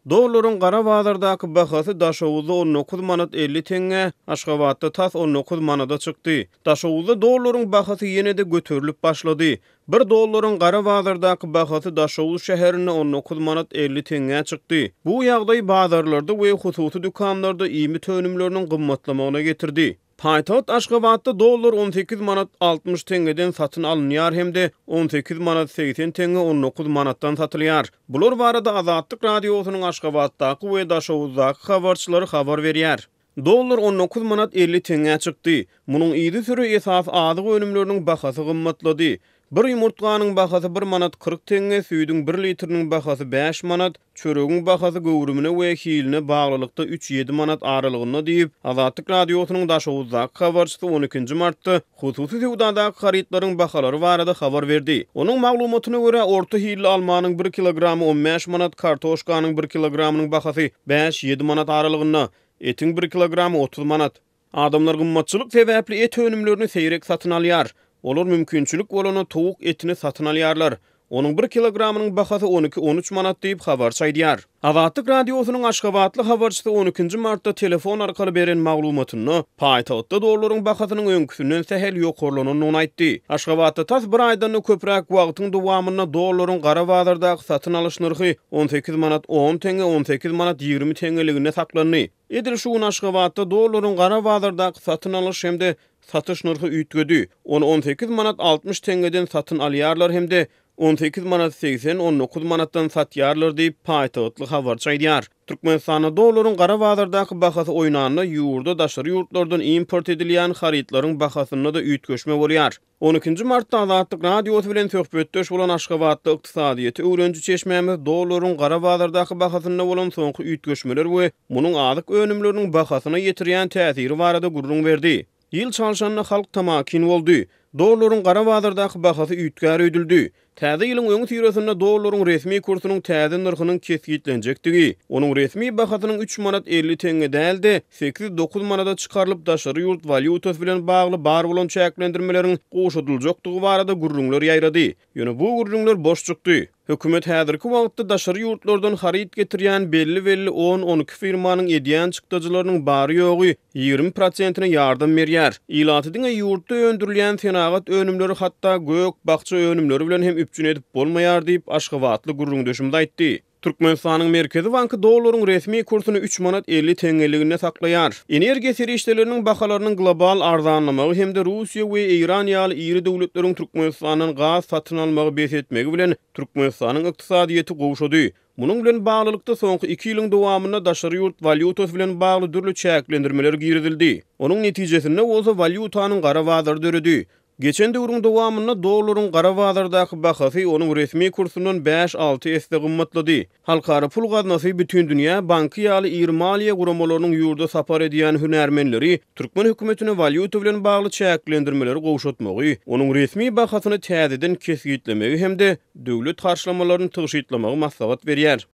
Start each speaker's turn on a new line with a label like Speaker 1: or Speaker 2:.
Speaker 1: Dollaryň gara bazardaky bahasy Daşoguzda 19 manat 50 teňňä, Aşgabatda tas 19 manada çykdy. Daşoguzda dollaryň bahasy ýene-de göterilip başlady. Bir dollaryň gara bazardaky bahasy Daşoguz şäherinde 19 manat 50 teňňä çykdy. Bu ýagdaý bazarlarda we hususy dükanlarda iýmit önümleriniň gymmatlamagyna getirdi. Paýtagt Aşgabatda dollar 18 manat 60 teňňeden satyn alynýar hem-de 18 manat 80 teňňe 19 manatdan satylýar. Bular barada Azatlyk Radiosynyň Aşgabatdaky we Daşoguzdaky habarçylary habar berýär. Dollar 19 manat 50 teňňä çykdy. Munuň yzysüre esasy azyk önümleriniň bahasy gymmatlady. Bir ýumurtganyň bahasy bir manat 40 teňňe, süýdüň bir litriniň bahasy bäş manat, çöregiň bahasy göwrümine we hiline baglylykda üç-ýedi manat aralygynda diýip, Azatlyk Radiosynyň Daşoguzdaky habarçysy on ikinji martda hususy söwdadaky harytlaryň bahalary barada habar berdi. Onuň maglumatyna görä, orta hilli almanyň bir kilogramy on bäş manat, kartoşkanyň bir kilogramynyň bahasy bäş-ýedi manat aralygynda, etiň bir kilogramy 30 manat. Adamlar gymmatçylyk sebäpli et önümlerini seýrek satyn alýar. Olar mümkinçilik bolanda towuk etini satyn alýarlar. Onuň bir kilogramynyň bahasy on iki-on üç manat diýip, habarçy aýdýar. Azatlyk Radiosynyň aşgabatly habarçysy on ikinji martda telefon arkaly beren maglumatynda, paýtagtda dollaryň bahasynyň öňküsinden sähel ýokarlanandygyny aýtdy. Aşgabatda tas bir aýdan-da köpräk wagtyň dowamynda dollaryň gara bazardaky satyn alyş nyrhy 18 manat 10 teňňe, 18 manat 20 teňňeliginde saklandy. Edil şu gün Aşgabatda dollaryň gara bazardaky satyn alyş hem-de satyş nyrhy üýtgedi. Ony 18 manat 60 teňňeden satyn alýarlar hem-de 18 manat 80, 19 manatdan satýarlar diýip, paýtagtly habarçy aýdýar. Türkmenistanda dollaryň gara bazardaky bahasy oýnanda, ýurda daşary ýurtlardan import edilýän harytlaryň bahasynda-da üýtgeşme bolýar. On ikinji martda Azatlyk Radiosy bilen söhbetdeş bolan aşgabatly ykdysadyýeti öwreniji çeşmämiz dollaryň gara bazardaky bahasynda bolan soňky üýtgeşmeler we munuň azyk önümleriniň bahasyna ýetirýän täsiri barada gürrüň berdi. Ýyl çalşanda halk tamakin boldy. Dollaryň gara bazardaky bahasy üýtgär öýdüldi. Täze ýylyň öňüsyrasynda dollaryň resmi kursunyň täze nyrhynyň kesgitlenjekdigi, onuň resmi bahasynyň üç manat 50 teňňe däl-de, sekiz-dokuz manada çykarylyp, daşary ýurt walýutasy bilen bagly bar bolan çäklendirmeleriň gowşadyljakdygy barada gürrüňler ýaýrady. Ýöne bu gürrüňler boş çykdy. Hökümet häzirki wagtda daşary ýurtlardan haryt getirýän belli-belli on-on iki firmanyň edýän çykdajylarynyň bary-ýogy 20 prosentine ýardam berýär. Ilaty diňe ýurtda öndürilýän senagat önümleri hatda gök-bakja önümleri bilen hem üpjün edip bolmaýar diýip, aşgabatly gürrüňdeşimiz aýtdy. Türkmenistanyň Merkezi banky dollaryň resmi kursuny üç manat 50 teňňeliginde saklaýar. Energiýa serişdeleriniň bahalarynyň global arzanlamagy hem-de Russiýa we Eýran ýaly iri döwletleriň Türkmenistandan gaz satyn almagy bes etmegi bilen Türkmenistanyň ykdysadyýeti gowşady. Munuň bilen baglylykda, soňky iki ýylyň dowamynda daşary ýurt walýutasy bilen bagly dürli çäklendirmeler girizildi. Onuň netijesinde bolsa walýutanyň gara bazary döredi. Geçen döwrüň dowamynda dollaryň gara bazardaky bahasy onuň resmi kursundan bäş-alty esse gymmatlady. Halkara pul gaznasy, Bütindünýä banky ýaly iri maliýe guramalarynyň ýurda sapar edýän hünärmenleri türkmen hökümetine walýuta bilen bagly çäklendirmeleri gowşatmagy, onuň resmi bahasyny täzeden kesgitlemegi hem-de döwlet harçlamalaryny tygşytlamagy maslahat berýär.